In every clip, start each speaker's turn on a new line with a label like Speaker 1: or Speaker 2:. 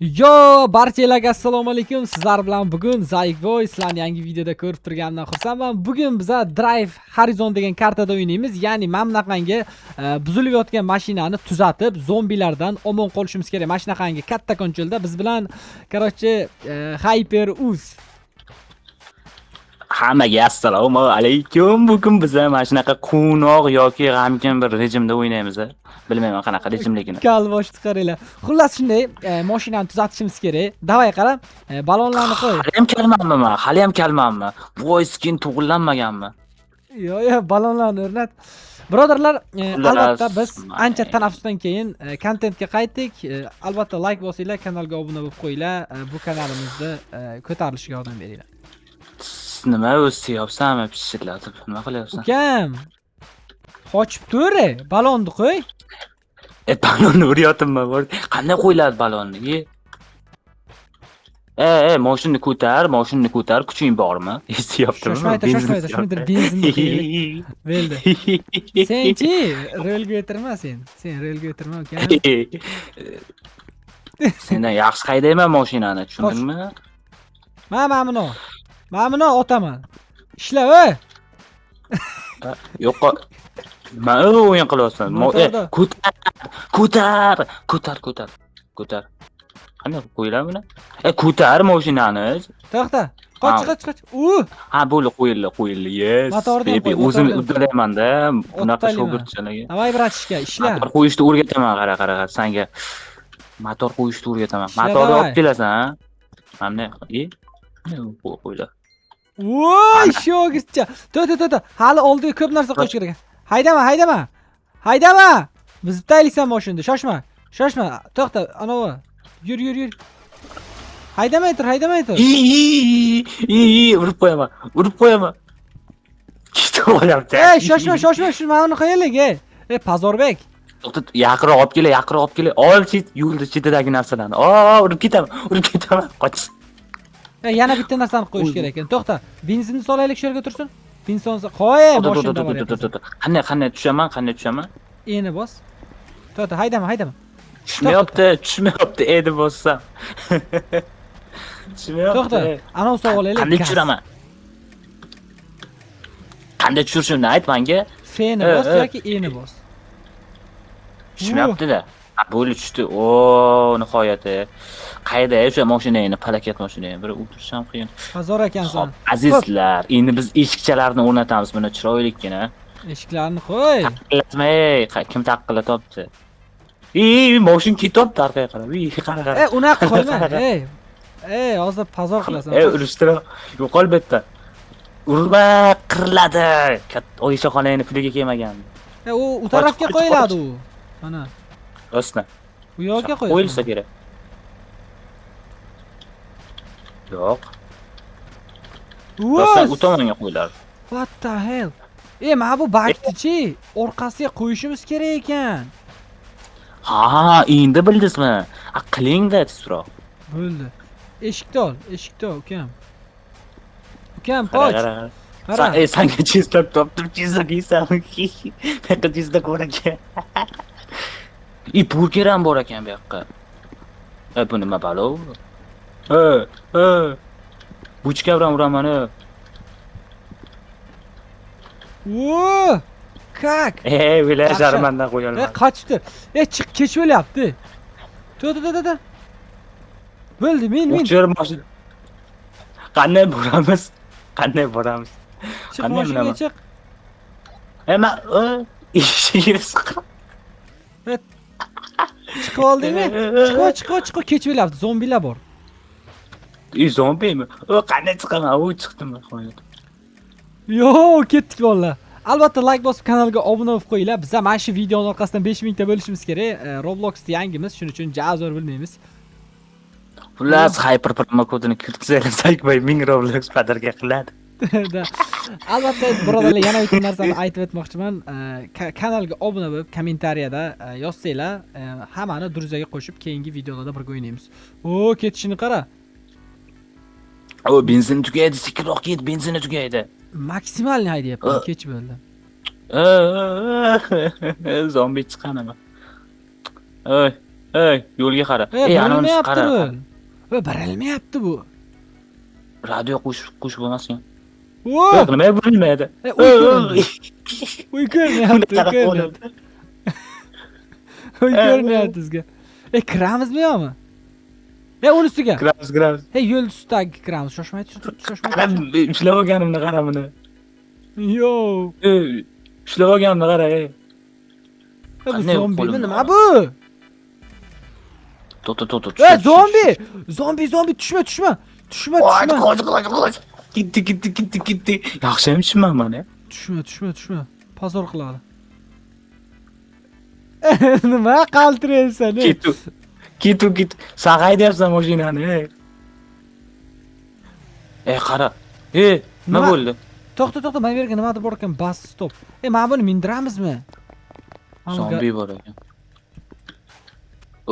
Speaker 1: Yo, barchalarga assalomu alaykum. Sizlar bilan bugun Zayboy sizlarni yangi videoda ko'rib turganimdan xursandman. Bugun biza Drive Horizon degan kartada o'ynaymiz. Ya'ni mana bunaqangi buzilib yotgan mashinani tuzatib, zombilardan omon qolishimiz kerak. Mana shunaqangi kattakon cho'lda biz bilan, короче, Hyper Uz.
Speaker 2: Hammaga assalomu alaykum. Bugun biz mana shunaqa quvnoq yoki g'amgin bir rejimda o'ynaymiz. Bilmayman qanaqa rejimligini.
Speaker 1: Kalboshni qaranglar. Xullas shunday, mashinani tuzatishimiz kerak. Давай qara, balonlarni qo'y.
Speaker 2: Haliyam kalmanmi man? Haliyam kalmanmi? Voy, skin to'g'irlanmaganmi?
Speaker 1: Yo, yo, balonlarni o'rnat. Birodarlar,
Speaker 2: Xullas,
Speaker 1: albatta biz ancha tanaffusdan keyin kontentga qaytdik. Albatta like bosinglar, kanalga obuna bo'lib qo'yinglar. Bu kanalimizni ko'tarilishiga yordam beringlar.
Speaker 2: Nima o'zi seyapsanmi pishillatib? Nima qilyapsan?
Speaker 1: Ukam, qochib tur, balonni qo'y.
Speaker 2: E, balonni uryapman bor. Qanday qo'yiladi balonni? E, e, e, mashinani ko'tar, mashinani ko'tar, kuching bormi? Eslayaptimi?
Speaker 1: Shoshmay tur, shoshmay tur, shunday benzinni qo'yaylik. Bo'ldi. Senchi, rulga o'tirma sen. Sen rulga o'tirma, ukam.
Speaker 2: Sendan yaxshi haydayman mashinani, tushundingmi?
Speaker 1: Mana buni. Mana buni otaman. Ishla, ey.
Speaker 2: Yo'q. Nima o'yin qilyapsan?
Speaker 1: Motorda.
Speaker 2: Ko'tar, ko'tar, ko'tar, ko'tar, ko'tar. Qanday qo'yiladi buni? E, ko'tar mashinani.
Speaker 1: To'xta. Qoch,
Speaker 2: Ha.
Speaker 1: qoch, qoch. U,
Speaker 2: Ha, bo'ldi, qo'yildi, qo'yildi. Yes.
Speaker 1: Motorni ham
Speaker 2: Baby,
Speaker 1: qo'y,
Speaker 2: o'zim
Speaker 1: motorni ham.
Speaker 2: uddalayman-da. Bunaqa
Speaker 1: Otdalayman.
Speaker 2: shogirdchalarga.
Speaker 1: Давай, братишка, ishla.
Speaker 2: Motor qo'yishni o'rgataman, qara, qara, qara, sanga. Motor qo'yishni o'rgataman.
Speaker 1: Ishla,
Speaker 2: Motorni
Speaker 1: давай.
Speaker 2: olib kelasan, ha? Mana bunday, e? Qo'yiladi.
Speaker 1: Voy, shogirdcha. To'xta, to'xta. Hali oldiga ko'p narsa qo'yish kerak. Haydama, haydama. Haydama. Biz bittayliksan mashinada. Shoshma. Shoshma. To'xta, anavi. Yur, yur, yur. Haydamay tur, haydamay tur.
Speaker 2: I, i, i, i, urib qo'yaman, urib qo'yaman. Ketib olyapti.
Speaker 1: Ey, shoshma, shoshma, shu mana buni qo'yaylik, ey. Ey, Pazorbek.
Speaker 2: To'xta, yaqinroq olib kel, yaqinroq olib kel. Ol chet, yo'lda chetidagi narsalarni. O, urib ketaman, urib ketaman. Qoch.
Speaker 1: Ey, yana bitta narsani qo'yish kerak ekan. To'xta. Benzinni solaylik, shu yerga tursin. Benzin qo'y, mashinada bor.
Speaker 2: Qanday, qanday tushaman, qanday tushaman?
Speaker 1: Eni bos. To'xta, haydama, haydama.
Speaker 2: Tushmayapti, tushmayapti, edi bossam. Tushmayapti.
Speaker 1: To'xta. Anavi olaylik.
Speaker 2: Qanday
Speaker 1: Gaz.
Speaker 2: tushiraman? Qanday tushirishimni ayt menga.
Speaker 1: Fni bos yoki Eni bos.
Speaker 2: Tushmayapti-da. Ha, bo'ldi, tushdi. O, nihoyat. Qayda o'sha mashinangni, palakat mashinangni? Bir o'tirish ham qiyin.
Speaker 1: Pazor ekansan.
Speaker 2: Xo'p, azizlar, endi biz eshikchalarni o'rnatamiz buni chiroylikkina.
Speaker 1: Eshiklarni qo'y.
Speaker 2: Taqillatma, ey, kim taqillatyapti? Ey, mashin ketyapti orqaga qarab. Ey, qara, qara.
Speaker 1: Ey, unaqa qo'yma. Ey. Ey, hozir pazor qilasan.
Speaker 2: Ey, urishtirib, yo'qol bu yerda. Urma, qiriladi. Katta Oyshaxonangni puliga kelmagan.
Speaker 1: E, u tarafga
Speaker 2: Qoch, qoch,
Speaker 1: qo'yiladi u. Mana.
Speaker 2: Rostmi?
Speaker 1: U yoqqa qo'yasan.
Speaker 2: Qo'yilsa kerak. Yo'q. Rostdan u tomonga qo'yiladi.
Speaker 1: What the hell? E, mana bu bakni-chi orqasiga qo'yishimiz kerak ekan.
Speaker 2: Ha, endi bildingizmi? A, qiling-da tezroq.
Speaker 1: Bo'ldi. Eshikni ol, eshikni ol, ukam. Ukam,
Speaker 2: Qara,
Speaker 1: qoch.
Speaker 2: qara, qara.
Speaker 1: Qara.
Speaker 2: San, ey, sanga chizlab topdim, chizlab yeysan. Bu yoqqa chizlab bor ekan. I, burger ham bor ekan bu yoqqa. E, bu nima balo? E, e. Buchka bilan uraman, e.
Speaker 1: O! Как?
Speaker 2: Ey, o'yla
Speaker 1: Dahshat.
Speaker 2: sharmandan
Speaker 1: E,
Speaker 2: qo'yolman.
Speaker 1: qochibdi. E, chiq, kech bo'lyapti. To'xta, to'xta, to'xta. Bo'ldi, men, men.
Speaker 2: O'chir mashina. Qanday boramiz? Qanday boramiz?
Speaker 1: Chiq
Speaker 2: Qanday
Speaker 1: mashinaga
Speaker 2: bilaman?
Speaker 1: chiq.
Speaker 2: E, ma, eshigini siqib.
Speaker 1: Chiqib oldingmi? Chiq, chiq, chiq, kech bo'lyapti. Zombilar bor.
Speaker 2: Ey, zombimi? O, qanday chiqaman? U chiqdim.
Speaker 1: Yo, ketdik bolalar. Albatta like bosib kanalga obuna bo'lib qo'yinglar. Biz mana shu videoning orqasidan 5000 ta bo'lishimiz kerak. Robloxda yangimiz, shuning uchun ja zo'r bilmaymiz.
Speaker 2: Xullas, Hyper promo kodini kiritsanglar, Zaykbay 1000 Roblox подарка qiladi.
Speaker 1: Da. Albatta, birodarlar, yana bitta narsani aytib o'tmoqchiman. Kanalga obuna bo'lib, kommentariyada yozsanglar, hammani друзья ga qo'shib keyingi videolarda birga o'ynaymiz. O, ketishini qara.
Speaker 2: O, benzin tugaydi, sekinroq ket, benzini tugaydi.
Speaker 1: Maksimalni haydayapman, kech bo'ldi.
Speaker 2: Zombi chiqqanimi? Oy. Ey, yo'lga qara. Ey, ana uni qara.
Speaker 1: Va berilmayapti bu.
Speaker 2: Radio qo'shib bo'lmasin.
Speaker 1: Yo'q,
Speaker 2: nima burilmaydi?
Speaker 1: Uy ko'rinyapti, ko'rinyapti. Uy ko'rinyapti sizga. Kiramizmi yo'qmi? Uni ustiga.
Speaker 2: Kiramiz.
Speaker 1: Yo'l ustidagi kiramiz. Shoshmay tur, shoshmay.
Speaker 2: Qara, ushlab olganimni qara buni.
Speaker 1: Yo'q.
Speaker 2: Ushlab olganimni qara, ey.
Speaker 1: Bu zombimi nima bu?
Speaker 2: To'xta,
Speaker 1: Zombi! Zombi, tushma. Tushma.
Speaker 2: Qoch. Ketdi. Yaxshi ham tushman mana.
Speaker 1: Tushma. Pozor qiladi. Nima qaltiraysan?
Speaker 2: Ketu. Sen haydayapsan mashinani, ey. Qara. Nima bo'ldi?
Speaker 1: To'xta, mana bu yerga nimadir bor ekan, bas stop. Mana buni mindiramizmi?
Speaker 2: Zombi bor ekan.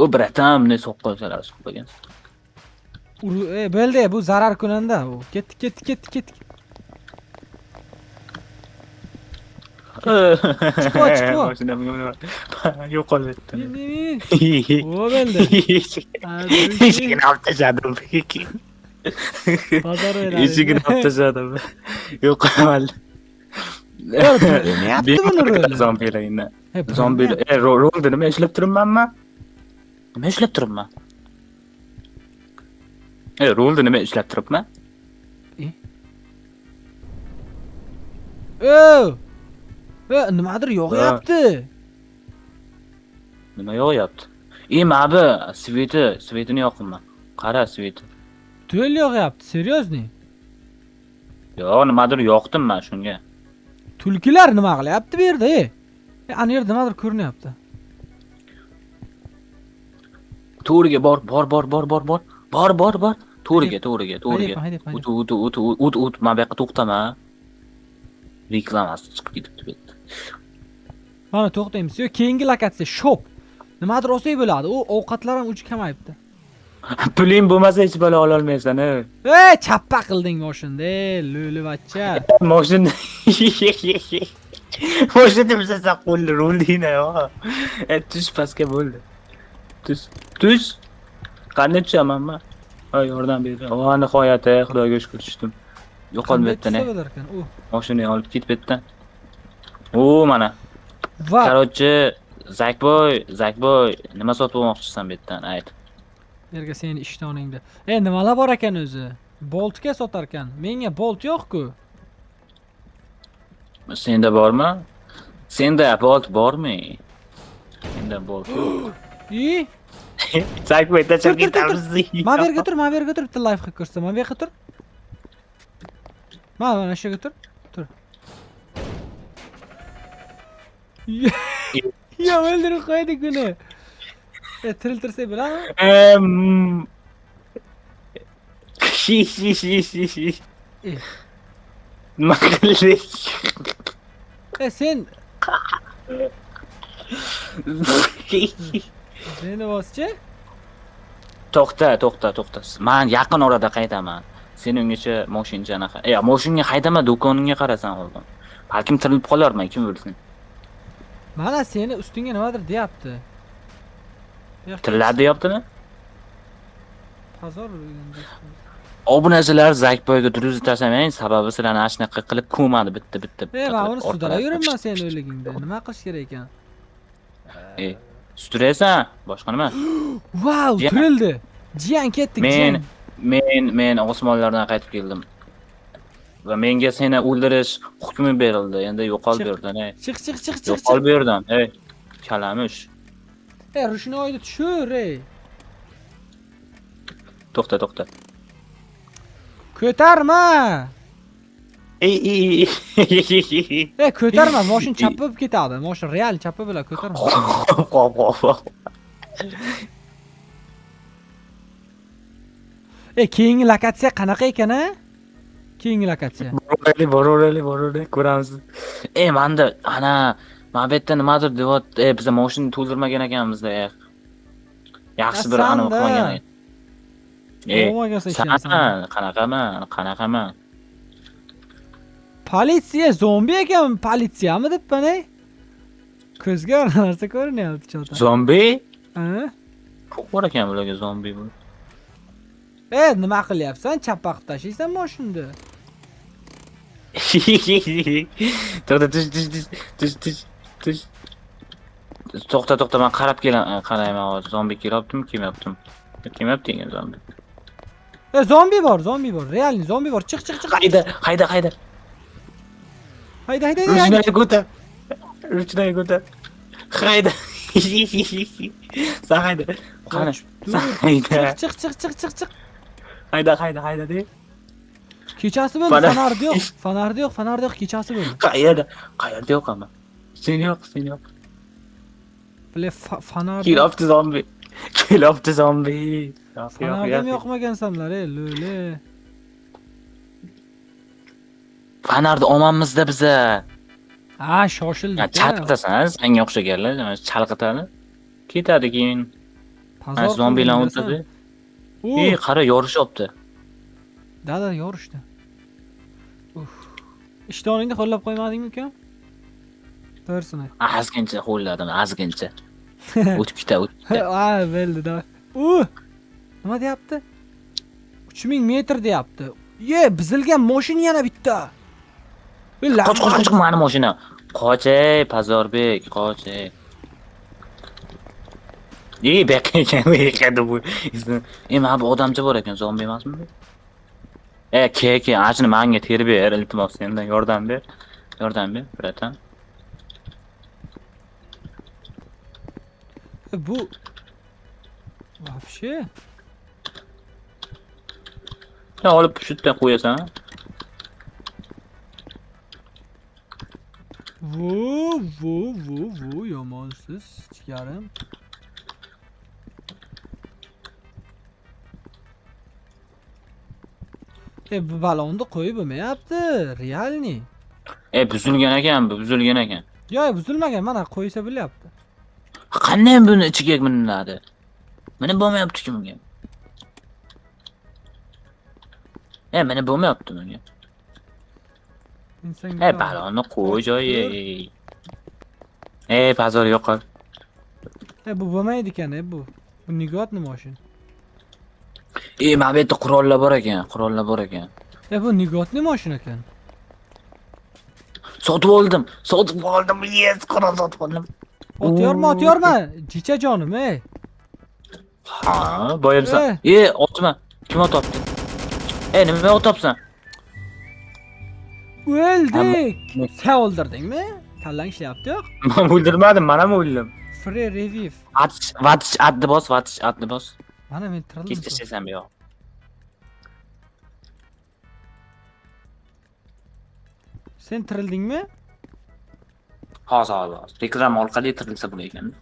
Speaker 2: O bratam, ne so'qqan salar so'qpagan.
Speaker 1: Bo'ldi, bu zarar ko'randa u. Ketdik. Chiqib.
Speaker 2: Yo'qolib ketdi.
Speaker 1: O bo'ldi.
Speaker 2: Eshigini olib tashladim.
Speaker 1: Bozor o'ynadi.
Speaker 2: Eshigini olib tashladim. Yo'qoldi.
Speaker 1: Bilmayapti buni roli.
Speaker 2: Zombilar endi. Zombilar, rolni nima ishlab turibmanmi? Nima ishlab turibman? Rolni nima ishlab turibman?
Speaker 1: Nimadir yog'yapti.
Speaker 2: Nima yog'yapti? Mana bu svetini yoqinman. Qara sveti.
Speaker 1: To'l yog'yapti, seryozni?
Speaker 2: Yo'q, nimadir yoqdim men shunga.
Speaker 1: Tulkilar nima qilyapti bu yerda, Ana yerda nimadir ko'rinyapti.
Speaker 2: To'g'riga bor. Bor. To'g'riga. O't, mana bu yoqqa to'xtama. Reklamasi chiqib ketibdi bu yerda.
Speaker 1: Mana to'xtaymiz. Yo'q, keyingi lokatsiya shop. Nimadir olsak bo'ladi. U ovqatlar ham uchi kamayibdi.
Speaker 2: Puling bo'lmasa hech balo ola olmaysan,
Speaker 1: Chappa qilding mashinda, lo'livachcha.
Speaker 2: Mashina. Mashina biza qo'lni rolini yo. Tush pastga bo'ldi. Tush. Qanday tushaman men? Ay, yordam berdi. O, nihoyat, Xudoga shukr tushdim. Yo'qolib ketdi, ne? Mashinani olib ketib ketdi. O, mana. Короче, Zakboy, nima sotib olmoqchisan bu yerdan, ayt.
Speaker 1: Yerga seni ishtoningda. Nimalar bor ekan o'zi? Boltga sotar ekan. Menga bolt yo'q-ku.
Speaker 2: Senda bormi? Senda bolt bormi? Senda bolt yo'q. Zakboy tashab ketamiz.
Speaker 1: Mana bu yerga tur, bitta live qilib ko'rsa. Mana bu yerga tur. Mana shu yerga tur. Tur. Ya o'ldirib qo'ydik uni. Tiriltirsak bo'ladimi?
Speaker 2: Shi. Nima qildik?
Speaker 1: Sen Meni boschi?
Speaker 2: To'xta. Men yaqin orada qaytaman. Sen ungacha mashincha anaqa. Mashinga haydama, do'koningga qarasan oldin. Balkim tirilib qolarman, kim bilsin.
Speaker 1: Mana seni ustingga nimadir deyapti.
Speaker 2: Tiriladi deyaptimi?
Speaker 1: Pazor.
Speaker 2: Obunachilar Zakboyga duruz tashlamang, sababi sizlarni ana shunaqa qilib ko'madi bitta.
Speaker 1: Men uni sudrab yuribman sen o'ligingda. Nima qilish kerak ekan?
Speaker 2: Sudraysan, boshqa nima?
Speaker 1: Vau, tirildi. Jiyan ketdik, jiyan.
Speaker 2: Men osmonlardan qaytib keldim. Va menga seni o'ldirish hukmi berildi. Endi yo'qol bu yerdan, ey.
Speaker 1: Chiq.
Speaker 2: Yo'qol bu yerdan, ey. Kalamush.
Speaker 1: Rushnoyni tushir, ey.
Speaker 2: To'xta.
Speaker 1: Ko'tarma.
Speaker 2: Ey.
Speaker 1: Ko'tarma, mashin chapib ketadi. Mashin real chapib bo'ladi, ko'tarma.
Speaker 2: Hop.
Speaker 1: Keyingi lokatsiya qanaqa ekan, a? Keyingi lokatsiya.
Speaker 2: Boraveraylik, ko'ramiz. Menda ana, mana bu yerda nimadir deyapti. Biz mashinani to'ldirmagan ekanmiz-da. Yaxshi bir anavi qilmagan ekan. San qanaqaman?
Speaker 1: Politsiya zombi ekan, politsiyami debman, ey? Ko'zga narsa ko'rinyapti chota.
Speaker 2: Zombi?
Speaker 1: Ha?
Speaker 2: Ko'p bor ekan bularga zombi bu.
Speaker 1: Nima qilyapsan? Chappa qilib tashlaysan mashinani.
Speaker 2: To'xta, tush, tush, tush, tush, tush, tush. To'xta, to'xta, men qarab kelaman, qarayman hozir. Zombi kelyaptimi, kelmayaptimi? Kelmayapti ekan zombi.
Speaker 1: Zombi bor, zombi bor. Realniy zombi bor. Chiq, chiq, chiq.
Speaker 2: Hayda, hayda, hayda.
Speaker 1: Hayda, hayda, hayda.
Speaker 2: Ruchnoy ko'tar. Ruchnoy ko'tar. Hayda. San hayda. Qani. San hayda.
Speaker 1: Chiq, chiq, chiq, chiq, chiq.
Speaker 2: Hayda, hayda, hayda de.
Speaker 1: Kechasi bo'ldi, fonarda yo'q. Fonarda yo'q, fonarda yo'q, kechasi bo'ldi.
Speaker 2: Qayerda? Qayerda yo'q hamma? Sen yo'q, sen yo'q.
Speaker 1: Bile fonar.
Speaker 2: Kelyapti zombi. Kelyapti zombi.
Speaker 1: Fonarda ham yo'qmagansanlar, lo'le.
Speaker 2: Fonarni olmamizda biza.
Speaker 1: Ha, shoshildik.
Speaker 2: Chalqitasan, senga o'xshaganlar, chalqitadi. Ketadi keyin. Zombilar o'tadi. Qara, yorishyapti.
Speaker 1: Dada yorishdi. Uf. Ishtoningni qo'llab qo'ymadingmi uka? To'g'risini.
Speaker 2: Ozgincha qo'lladim, ozgincha. O'tib ketadi, o'tib ketadi.
Speaker 1: Ha, bo'ldi, da. Nima deyapti? 3000 metr deyapti. Ye, buzilgan mashina yana bitta.
Speaker 2: Qoch, qoch, qoch, mani mashina. Qoch, ey, Pazorbek, qoch, ey. Ey, bu yoqqa ekan, bu yoqqa bu. Mana bu odamcha bor ekan, zombi emasmi bu? Ke, ke, ana shuni menga terib ber, iltimos, sendan yordam ber. Yordam ber, bratan.
Speaker 1: Bu вообще.
Speaker 2: Ya olib shu yerdan qo'yasan.
Speaker 1: Vu, vu, vu, vu, yomonsiz jigarim. Bu balonni qo'yib bo'lmayapti, realniy.
Speaker 2: Buzilgan ekan bu, buzilgan ekan.
Speaker 1: Yo'q, buzilmagan, mana qo'ysa bo'lyapti.
Speaker 2: Qanday buni ichiga miniladi? Minib bo'lmayapti-ku bunga. Minib bo'lmayapti bunga.
Speaker 1: Insonga
Speaker 2: Balonni qo'y joyi. Pazor yo'qol.
Speaker 1: Bu bo'lmaydi ekan, bu. Bu nigotni mashina.
Speaker 2: Mana bu yerda qurollar bor ekan, qurollar bor ekan.
Speaker 1: Bu nigotni mashina ekan.
Speaker 2: Sotib oldim, sotib oldim, yes, qurol sotib oldim.
Speaker 1: Ot yorma, ot yorma. Jicha jonim, ey.
Speaker 2: Ha, boyimsan. Otma. Kim otopti? Nima otopsan?
Speaker 1: O'ldik. Sen o'ldirdingmi? Kallang ishlayapti yo'q?
Speaker 2: Men o'ldirmadim, men ham o'ldim.
Speaker 1: Free revive.
Speaker 2: Vatish, vatish adni bos, vatish adni bos.
Speaker 1: Mana men tirildim.
Speaker 2: Kesib tashlasam yo'q.
Speaker 1: Sen tirildingmi?
Speaker 2: Hozir, hozir, hozir. Reklama orqali tirilsa bo'lar ekan.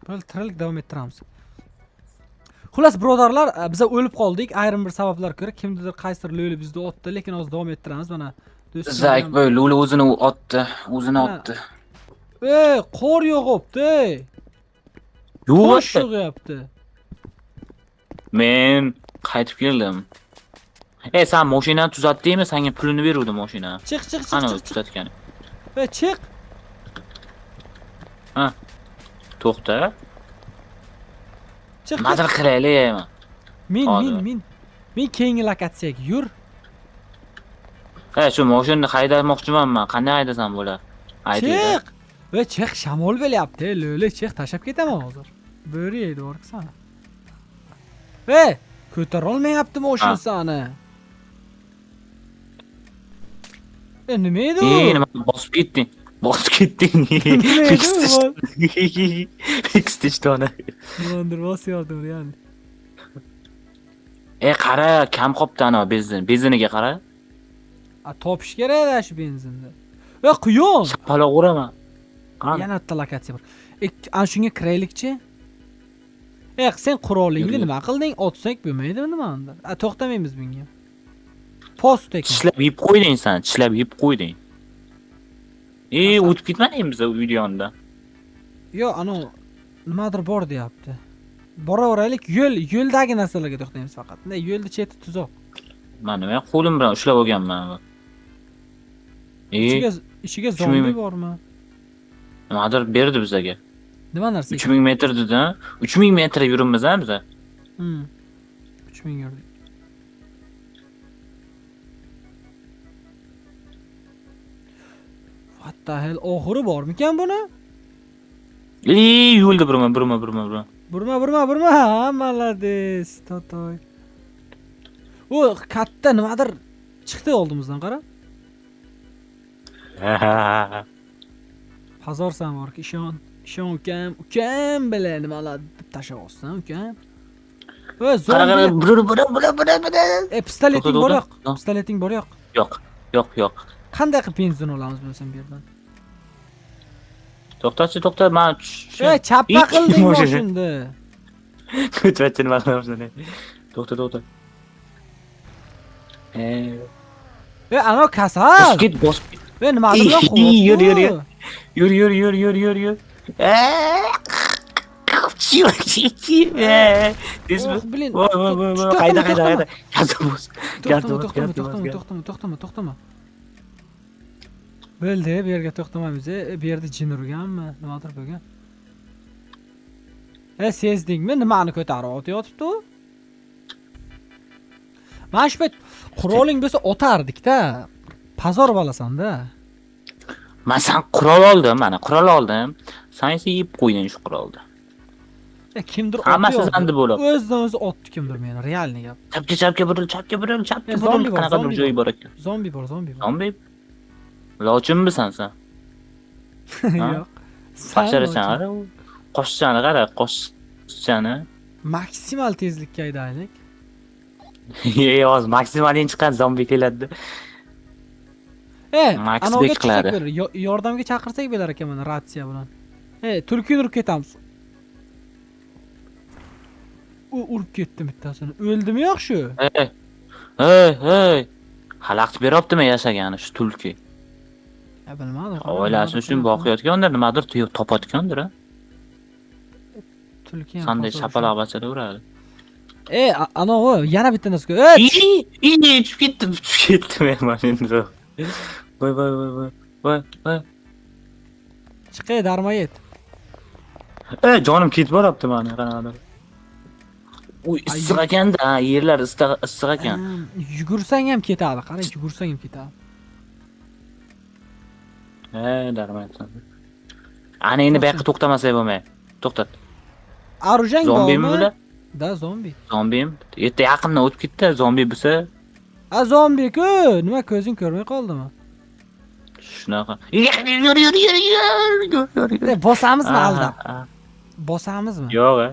Speaker 1: Bo'ldi, tirildik, davom ettiramiz. Xullas, birodarlar, biz o'lib qoldik. Ayrim bir sabablar ko'ra kimnidir qaysidir lo'li bizni otdi, lekin hozir davom ettiramiz. Mana do'stlar.
Speaker 2: Zak boy lo'li o'zini otdi, o'zini otdi.
Speaker 1: Qor yog'ibdi.
Speaker 2: Yo'q,
Speaker 1: Tosh yog'yapti.
Speaker 2: Men qaytib keldim. Sen mashinani tuzatdingmi? Senga pulini beruvdim mashina.
Speaker 1: Chiq, chiq, chiq,
Speaker 2: Ana
Speaker 1: chiq, chiq.
Speaker 2: tuzatgani.
Speaker 1: Chiq.
Speaker 2: Ha. To'xta.
Speaker 1: Chiq,
Speaker 2: Nimadir
Speaker 1: chiq.
Speaker 2: qilaylik.
Speaker 1: Min,
Speaker 2: Hozir.
Speaker 1: min, min. Men keyingi lokatsiyaga yur.
Speaker 2: Shu mashinani haydamoqchiman men. Qanday haydasam bo'ladi? Ayting.
Speaker 1: Chiq. Chiq, shamol bo'lyapti, lo'li, chiq, tashlab ketaman hozir. Bo'ri yeydi, borksana. Ko'tara olmayapti mashina sani. Nima edi u?
Speaker 2: Nima bosib ketding? Bosib ketding.
Speaker 1: Nima edi u?
Speaker 2: Fix tishtoni.
Speaker 1: Nimadir bosyaptim, real.
Speaker 2: Qara, kam qopti ana benzin. Benziniga qara.
Speaker 1: A, topish kerak shu benzinni. Quyon.
Speaker 2: Shapaloq uraman. Qani?
Speaker 1: Yana bitta lokatsiya bor. Ana shunga kiraylikchi. Sen qurolingni
Speaker 2: Yur, yur.
Speaker 1: nima qilding? Otsak bo'lmaydimi nima unda? A, to'xtamaymiz bunga. Post ekan.
Speaker 2: Tishlab yeb qo'yding sen, tishlab yeb qo'yding. O'tib ketmadingmi biz u yonida?
Speaker 1: Yo'q, ana nimadir bor deyapti. Boraveraylik, yo'ldagi narsalarga to'xtaymiz faqat. Ne, yo'lda cheti tuzoq.
Speaker 2: Men nima qo'lim bilan ushlab olganman.
Speaker 1: Ichiga zombi
Speaker 2: Tushunmayman.
Speaker 1: bormi?
Speaker 2: Nimadir berdi bizga.
Speaker 1: Nima narsa?
Speaker 2: 3000 metr dedi. 3000 metr yuribmiz ha biz.
Speaker 1: 3000 yurdik. What the hell? Oxiri bormikan buni?
Speaker 2: Yo'lda burma, burma, burma, burma.
Speaker 1: Burma, burma, burma. Ha, молодец, totoy. U katta nimadir chiqdi oldimizdan, qara. Pazorsan borki, ishon, ishon ukam, ukam bilan nimalar deb tashlayapsan ukam. Voy,
Speaker 2: Qara, qara,
Speaker 1: zombi.
Speaker 2: bur, bur, bur, bur, bur.
Speaker 1: Pistoleting bor
Speaker 2: To'xta,
Speaker 1: yo'q.
Speaker 2: to'xta.
Speaker 1: Pistoleting bor yo'q.
Speaker 2: Yo'q, yo'q, yo'q.
Speaker 1: Qanday qilib benzin olamiz bo'lsam bu yerdan?
Speaker 2: To'xtachi, to'xta, men
Speaker 1: Chappa qilding moshinni.
Speaker 2: Ko'chvatchi nima qilamiz? To'xta, to'xta.
Speaker 1: Ana kasal.
Speaker 2: Bosib ket, bosib ket.
Speaker 1: Nimadir bilan
Speaker 2: Yur, yur, yur.
Speaker 1: qo'rqdi.
Speaker 2: Yur, yur, yur, yur, yur, yur.
Speaker 1: Oh, blin.
Speaker 2: Voy, voy, voy, voy. Qayda, qayda, qayda. Gaz bos. Gaz
Speaker 1: To'xtama,
Speaker 2: bos,
Speaker 1: to'xtama,
Speaker 2: gaz bos,
Speaker 1: to'xtama,
Speaker 2: gaz.
Speaker 1: to'xtama, to'xtama, to'xtama. Bo'ldi, bu yerga to'xtamaymiz. Bu yerda jin urganmi? Nimadir bo'lgan. Sezdingmi? Nimani ko'tarib otayotibdi u? Mana shu payt quroling bo'lsa otardik-da. Pazor bo'lasan-da.
Speaker 2: Men san qurol oldim, mana qurol oldim. Sen esa yeb qo'yding shu qurolni.
Speaker 1: Kimdir
Speaker 2: Hammasi
Speaker 1: otdi.
Speaker 2: sandi bo'lib.
Speaker 1: O'zidan o'zi otdi kimdir meni, realniy gap.
Speaker 2: Chapga, chapga buril, chapga buril, chapga buril.
Speaker 1: Zombi bor,
Speaker 2: Qanaqadir
Speaker 1: zombi
Speaker 2: joyi
Speaker 1: bor.
Speaker 2: bor ekan.
Speaker 1: Zombi bor, zombi bor.
Speaker 2: Zombi? Lochinmisan sen?
Speaker 1: Yo'q. San
Speaker 2: Qocharasan,
Speaker 1: lochin.
Speaker 2: qara u. Qochchani qara, qochchani.
Speaker 1: Maksimal tezlikka haydaylik.
Speaker 2: Hozir maksimalning chiqqan zombi keladi. Max
Speaker 1: Anaviga
Speaker 2: bek qiladi.
Speaker 1: chiqsak bo'lar, yordamga chaqirsak bo'lar ekan mana ratsiya bilan. Tulkini urib ketamiz. U urib ketdi bittasini. O'ldimi yo'q shu?
Speaker 2: Hey, hey, hey. Xalaqit beryaptimi yashagani shu tulki?
Speaker 1: Bilmadim.
Speaker 2: Oilasi uchun boqayotgandir, nimadir topayotgandir, ha?
Speaker 1: Tulki ham
Speaker 2: Sanday
Speaker 1: qolsa
Speaker 2: shapaloq
Speaker 1: o'sha.
Speaker 2: bachada uradi.
Speaker 1: Anavi yana bitta narsa ko'r.
Speaker 2: Tushib ketdim, tushib ketdim men mana endi. Voy, voy, voy, voy. Voy, voy.
Speaker 1: Chiqay, darmayet.
Speaker 2: Jonim ketib boryapti mani, qanaqadir. Uy, issiq ekanda, yerlar issiq ekan.
Speaker 1: Yugursang ham ketadi, qara, yugursang ham ketadi.
Speaker 2: Darmayapsan. Ana endi bu yoqqa to'xtamasak bo'lmaydi. To'xtat.
Speaker 1: Arujang
Speaker 2: Zombimi
Speaker 1: bormi?
Speaker 2: bular?
Speaker 1: Da, zombi.
Speaker 2: Zombim. Erta yaqindan o'tib ketdi, zombi bo'lsa.
Speaker 1: A, zombi-ku. Nima ko'zing ko'rmay qoldimi?
Speaker 2: Shunaqa. Yur, yur, yur, yur, yur, yur, yur.
Speaker 1: Bosamizmi aldab? Bosamizmi?
Speaker 2: Yo'q, a.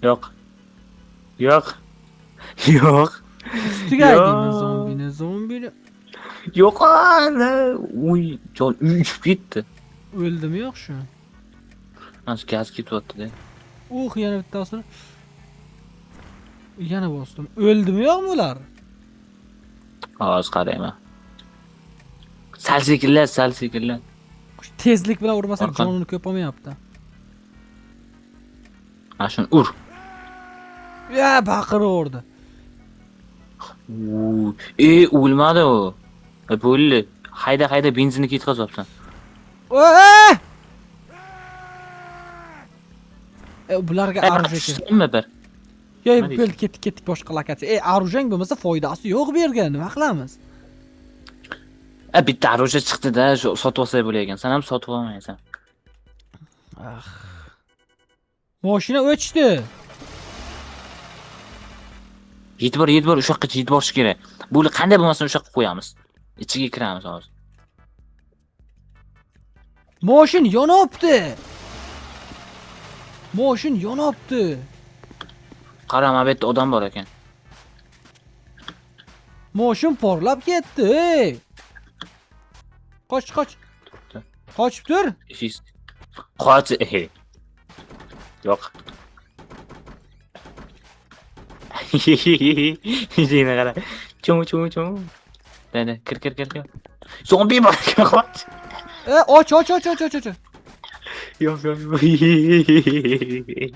Speaker 2: Yo'q. Yo'q. Yo'q.
Speaker 1: Ustiga aydingmi zombini, zombini.
Speaker 2: Yo'q, ana. Uy, jon uchib ketdi.
Speaker 1: O'ldimi yo'q shu?
Speaker 2: Mana shu gaz ketyapti-da.
Speaker 1: Uh, yana bittasini. Yana bosdim. O'ldimi yo'qmi ular?
Speaker 2: Hozir qarayman. Sal sekinlat, sal sekinlat.
Speaker 1: Tezlik bilan urmasak
Speaker 2: Orqan.
Speaker 1: jonini ko'p olmayapti.
Speaker 2: Mana shuni ur.
Speaker 1: Ya, baqiraverdi.
Speaker 2: O'lmadi u. Bo'ldi. Hayda, hayda, benzinni ketkazyapsan.
Speaker 1: Bularga orужие kerak.
Speaker 2: Tushsanmi bir?
Speaker 1: Yo'q,
Speaker 2: Nima deysan?
Speaker 1: bo'ldi, ketdik, ketdik boshqa lokatsiya. Orужиеng bo'lmasa foydasi yo'q bu yerga, nima qilamiz?
Speaker 2: Bitta orужие chiqdi-da, shu sotib olsak bo'lar ekan. Sen ham sotib olmaysan.
Speaker 1: Ah. Mashina o'chdi.
Speaker 2: Yetib bor, yetib bor, o'sha yoqqa yetib borish kerak. Buni qanday bo'lmasin o'sha yoqqa qo'yamiz. Ichiga kiramiz hozir.
Speaker 1: Moshin yonibdi. Moshin yonibdi.
Speaker 2: Qara, mana bu yerda odam bor ekan.
Speaker 1: Moshin porlab ketdi, ey. Qoch, qoch.
Speaker 2: Turibdi.
Speaker 1: Qochib tur.
Speaker 2: Ishingiz. Qoch, ey. Yo'q. Ishingni qara. Chum, chum, chum. Dada, kir, kir, kir, kir. Zombi bor ekan, qoch.
Speaker 1: Och, och, och, och, och, och.
Speaker 2: Yo'q, yo'q, yo'q.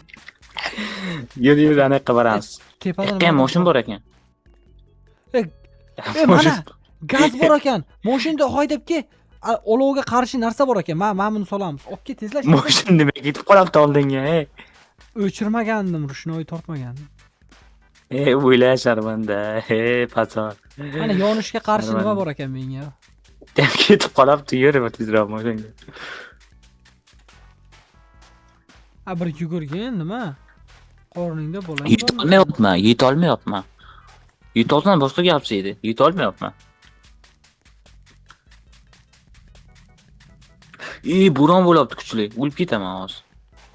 Speaker 2: Yur, yur, anaqa boramiz.
Speaker 1: Tepadan
Speaker 2: Yoqqa ham moshin bor ekan.
Speaker 1: Mana gaz bor ekan. Moshinni haydab ke, Olovga qarshi narsa bor ekan. Men buni solamiz. Okey, tezlash.
Speaker 2: Mashina nima ketib qolyapti oldinga, ey.
Speaker 1: O'chirmagandim, rushnoy tortmagandim.
Speaker 2: Ey, o'yla sharmanda, ey, patson.
Speaker 1: Mana yonishga qarshi nima
Speaker 2: Sharmanda.
Speaker 1: bor ekan menga?
Speaker 2: Deb ketib qolyapti, yur tezroq mashinaga.
Speaker 1: A bir yugurgin, nima? Qorningda bolang
Speaker 2: Yetolmayapman, yetolmayapman. Yetolsam boshqa gapsi edi. Yetolmayapman. Ey, bo'ron bo'lyapti kuchli. O'lib ketaman hozir.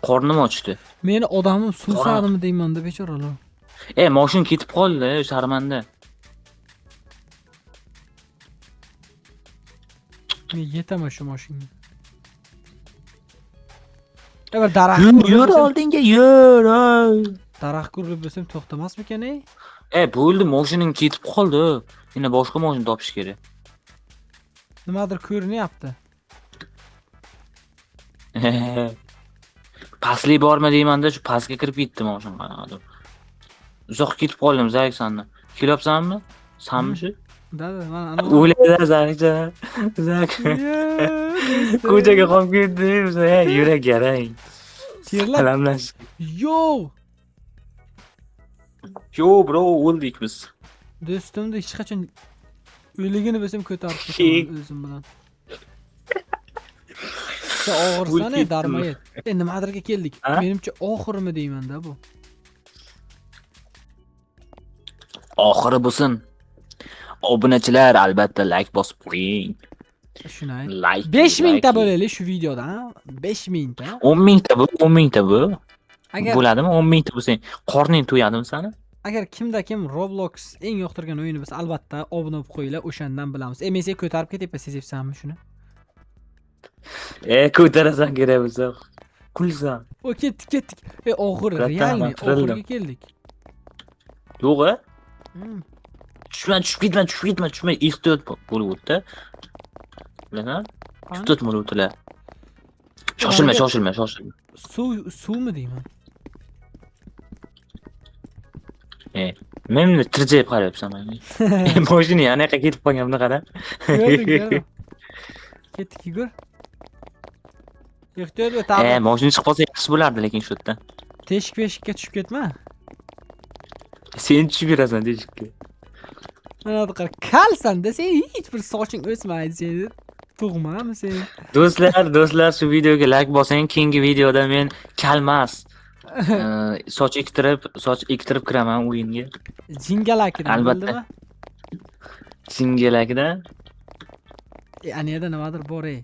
Speaker 2: Qornim ochdi.
Speaker 1: Meni odamim suvsadimi deyman-da bechoralar.
Speaker 2: Ey, mashina ketib qoldi, sharmanda.
Speaker 1: Men yetaman shu mashinaga. Bir daraxt
Speaker 2: Yur, yur oldinga, yur. Ey.
Speaker 1: Daraxt urilib bo'lsam to'xtamasmikan ey?
Speaker 2: Ey, bo'ldi, mashinang ketib qoldi. Endi boshqa mashina topish kerak.
Speaker 1: Nimadir ko'rinyapti.
Speaker 2: Pastlik bormi deymanda, shu pastga kirib ketdi mashina qanaqadir. Uzoq ketib qoldim, Zayk sandan. Kelyapsanmi? Sanmi shu?
Speaker 1: Da, mana ana.
Speaker 2: O'ylaydi Zayk. Zayk. Ko'chaga qolib ketdim, ey, yurak yarang.
Speaker 1: Terlab.
Speaker 2: Salomlash.
Speaker 1: Yo!
Speaker 2: Yo, bro, o'ldik biz.
Speaker 1: Do'stimni hech qachon o'ligini bo'lsam ko'tarib ketaman o'zim bilan. Sen og'irsan, ey, darmayet. E, nimadirga keldik. Menimcha oxirimi deyman-da bu.
Speaker 2: Oxiri bo'lsin. Obunachilar albatta like bosib qo'ying.
Speaker 1: Shuni ayt.
Speaker 2: Like.
Speaker 1: 5000 ta bo'laylik shu videoda, 5000 ta.
Speaker 2: 10 mingta bu, 10 mingta bu.
Speaker 1: Agar
Speaker 2: bo'ladimi? 10 mingta bo'lsang, qorning to'yadimi sani?
Speaker 1: Agar kimda kim Roblox eng yoqtirgan o'yini bo'lsa, albatta obuna bo'lib qo'yinglar, o'shandan bilamiz. E, men seni ko'tarib ketyapman, sezyapsanmi shuni?
Speaker 2: E, ko'tarasan kerak bo'lsa. Kulsan.
Speaker 1: O, ketdik, ketdik. E, oxiri, realniy oxiriga keldik.
Speaker 2: Yo'q-a? Tushma, tushib ketma, tushib ketma, tushma, ehtiyot bo'lib o'tdi. Bilasan? Ehtiyot bo'lib o'tdilar. Shoshilma, shoshilma, shoshilma.
Speaker 1: Suv, suvmi deyman?
Speaker 2: Men tirjayib qarayapsan menga. Mashina yana yoqqa ketib qolgan, buni qara.
Speaker 1: Ko'rdim, ko'rdim. Ketdik, yugur. Ehtiyot bo'l, tag'in.
Speaker 2: Mashina chiqib qolsa yaxshi bo'lardi lekin shu yerda.
Speaker 1: Teshik beshikka tushib ketma.
Speaker 2: Sen tushib berasan teshikka.
Speaker 1: Mana bu qara, kalsan desa hech bir soching o'smaydi seni. Tug'mami sen?
Speaker 2: Do'stlar, do'stlar, shu videoga like bosing, keyingi videoda men kalmas. Soch ektirib, soch ektirib kiraman o'yinga.
Speaker 1: Jingalakidan bo'ldimi?
Speaker 2: Jingalakidan.
Speaker 1: E, ana yerda nimadir bor, ey.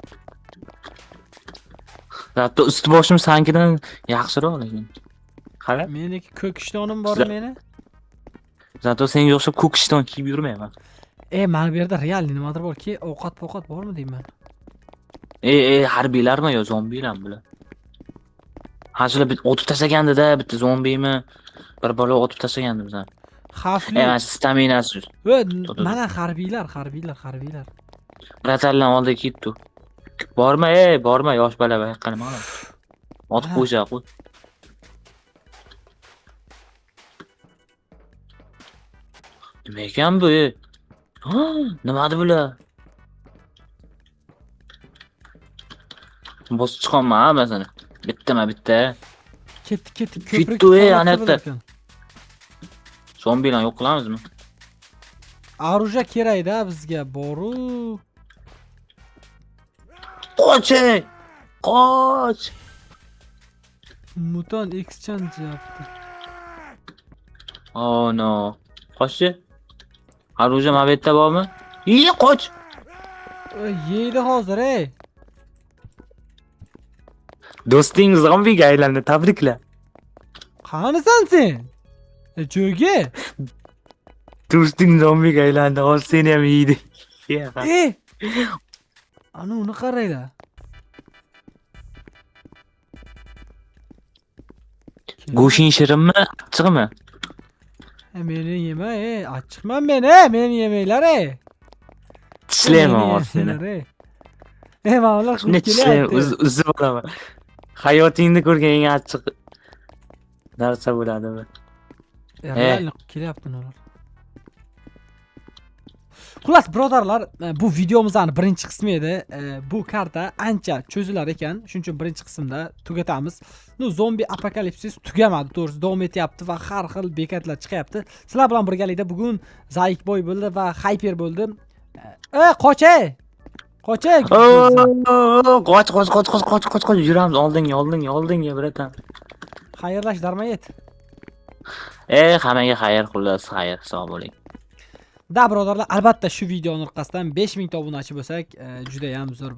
Speaker 2: Hatto ust boshim sankidan yaxshiroq lekin. Qara.
Speaker 1: Meniki ko'k ishtonim bor meni.
Speaker 2: Zato senga o'xshab ko'k ishton kiyib yurmayman.
Speaker 1: E, mana bu yerda real nimadir borki, ovqat-povqat bormi deyman.
Speaker 2: E, e, harbiylarmi yo zombilarmi bular? Ha, shular bit otib tashlagandi-da, bitta zombimi? Bir bola otib tashlagandi bizani.
Speaker 1: Xavfli.
Speaker 2: E, mana shu staminasi.
Speaker 1: Va
Speaker 2: To'g'ri.
Speaker 1: mana harbiylar, harbiylar, harbiylar.
Speaker 2: Bratanlar oldiga ketdi. Borma, ey, borma, yosh bola, bu yoqqa nima qiladi? Otib qo'yishadi, qo'y. Nima ekan bu? Ey? Ha, nimadi bular? Bosib chiqolman, ha, masalan. Bittama bitta.
Speaker 1: Ketdik, ketdik.
Speaker 2: Ketdi,
Speaker 1: Ko'prik
Speaker 2: ey,
Speaker 1: holatda
Speaker 2: ana yerda.
Speaker 1: bo'lar ekan.
Speaker 2: Zombilarni yo'q qilamizmi?
Speaker 1: Оружие kerak-da bizga, boru.
Speaker 2: Qoch, ey! Qoch!
Speaker 1: Mutant exchange yapti.
Speaker 2: Oh no. Qochchi. Оружие mana bu yerda bormi? Iy, qoch!
Speaker 1: Ey, yeydi hozir, ey.
Speaker 2: Do'sting zombiga aylandi, tabriklar.
Speaker 1: Qanisan sen? E, jo'ga.
Speaker 2: Do'sting zombiga aylandi, hozir seni ham yeydi.
Speaker 1: Ey! Ana uni qaranglar.
Speaker 2: Go'shing shirinmi, achchiqmi?
Speaker 1: E, meni yema, ey, achchiqman men, ey, meni yemanglar, ey.
Speaker 2: Tishlayman
Speaker 1: Meni
Speaker 2: hozir seni.
Speaker 1: yemanglar, ey. Ey, mana ular
Speaker 2: Shunday
Speaker 1: qilib
Speaker 2: tishlayman,
Speaker 1: kelyapti.
Speaker 2: Uzib olaman. Hayotingda ko'rgan eng achchiq narsa bo'ladi bu.
Speaker 1: E, real kelyapti ular. Xullas, birodarlar, bu videomizni birinchi qismi edi. Bu karta ancha cho'zilar ekan, shuning uchun birinchi qismda tugatamiz. Ну, zombi apokalipsis tugamadi, to'g'risi, davom etyapti va har xil bekatlar chiqyapti. Sizlar bilan birgalikda bugun Zayik boy bo'ldi va Hyper bo'ldi. Qochay! Qochay!
Speaker 2: Qoch, qoch, qoch, qoch, qoch, qoch, qoch, yuramiz oldinga, oldinga, oldinga, братан.
Speaker 1: Xayrlash, darmayet.
Speaker 2: Hammaga xayr, xullas, xayr, sog' bo'ling.
Speaker 1: Да, birodarlar, albatta shu videoni orqasidan 5000 ta obunachi bo'lsak, juda ham zo'r.